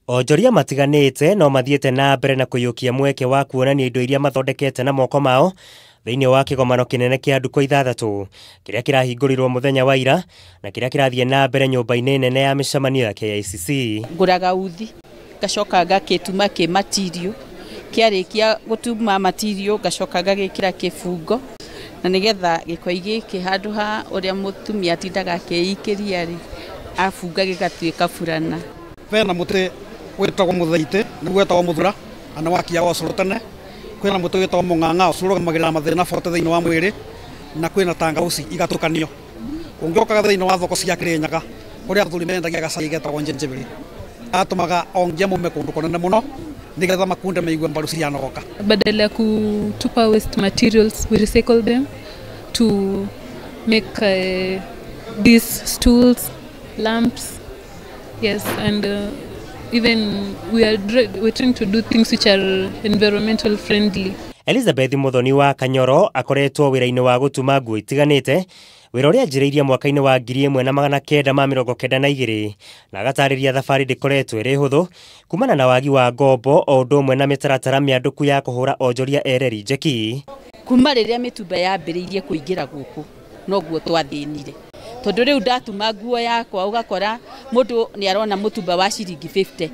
Onjoria matiganĩte no mathiĩte na mbere na kũiyũkia mweke wa kuonania indo iria mathondekete na moko mao thĩinĩ wa kĩgomano kĩnene kĩa ndukũ ithathatũ kĩrĩa kĩrahingũrirwo mũthenya wa ira na kĩrĩa kĩrathiĩ na mbere nyũmba-inĩ nene ya mĩcemanio ya KICC. Ngũraga uthi ngacoka ngakĩtuma kĩ material, kĩarĩkia gũtuma material ngacoka ngagĩkĩra kĩbungo na nĩgetha gĩkoi gĩkĩ handũ ha ũrĩa mũtumia atindaga akĩikĩria rĩ abunga gĩgatuĩka burana. Bena mũtĩ wĩtagwo mũthaitĩ nĩguo wĩtagwo mũthura na wakia wa ũcũrũ tene, kwĩna mũtĩ wĩtagwo mũng'ang'a ũcio ũrũgamagĩrĩra mathĩna bote thĩinĩ wa mwĩrĩ, na kwĩna tangauci igatũkanio. Ũngĩũkaga thĩinĩ wa thoko cia Kĩrĩnyaga kũrĩa athuri mendagia gacai getagwo njenjebiri, atũmaga ongia mume kũndũ kũnene mũno nĩgetha makunde maigue mbaru cianogoka. Badala ya kutupa waste materials, we recycle them to make these stools, lamps, yes, and even we're trying to do things which are environmental friendly. Elizabeth Muthoni wa Kanyoro akoretwo wĩra-inĩ wa gũtuma nguo itiganĩte, wĩra ũrĩa anjĩrĩirie mwaka-inĩ wa 1992 na agatarĩria thabarĩ ndĩkoretwo ĩrĩ hũthũ kumana na wagi wa ngombo o ũndũ ũmwe na mĩtaratara mĩandũku ya kũhũra onjoria ereri njeki. Kuma rĩrĩa mĩtumba yambĩrĩirie kũingĩra gũkũ noguo twathĩnire, tondũ rĩu ndatuma nguo yakwa ũgakora mũndũ nĩ arona mũtumba wa ciringi 50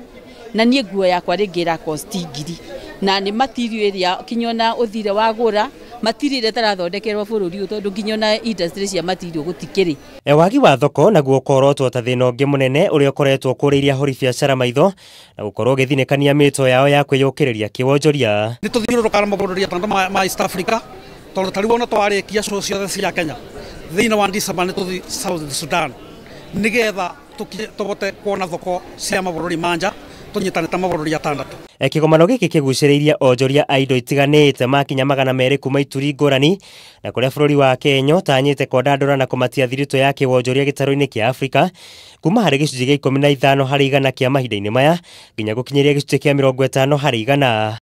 na niĩ nguo yakwa rĩngĩ ĩra cost ngiri, na nĩ material ĩrĩa kinya ona ũthire wagũra material ĩrĩa ĩtarathondekerwo bũrũri ũyũ, tondũ nginya ona industry cia material gũtikĩrĩ. Wagi wa thoko naguo ũkorotwo ta thĩna ũngĩ mũnene ũrĩa ũkoretwo ũkũrĩirie ahũri biacara maitho na gũkorwo ũgĩthinĩkania mĩto yao ya kwĩyũkĩrĩria kĩwonjoria. Nĩ tũthiũrũrũkaga mabũrũri atandatũ ma East Africa, tondũ ta rĩu ona twarĩkia show ciothe cia Kenya thĩinĩ wa December nĩ tũthiĩ South Sudan nĩgetha tũhote kuona thoko cia mabũrũri ma nja tũnyitanĩte mabũrũri atandatũ. Kĩgomano gĩkĩ kĩgucĩrĩirie onjoria a indo itiganĩte makinya 200 kuma ituri ngũrani na kũrĩa bũrũri wa Kenya ũtanyĩte kwandandũra na kũmatia thiritũ ya kĩwonjoria gĩtarũ-inĩ kĩa Afrika kuma harĩ gĩcunjĩ gĩa 15 harĩ igana kĩa mahinda-inĩ maya nginya gũkinyĩria gĩcunjĩ kĩa 50 harĩ igana.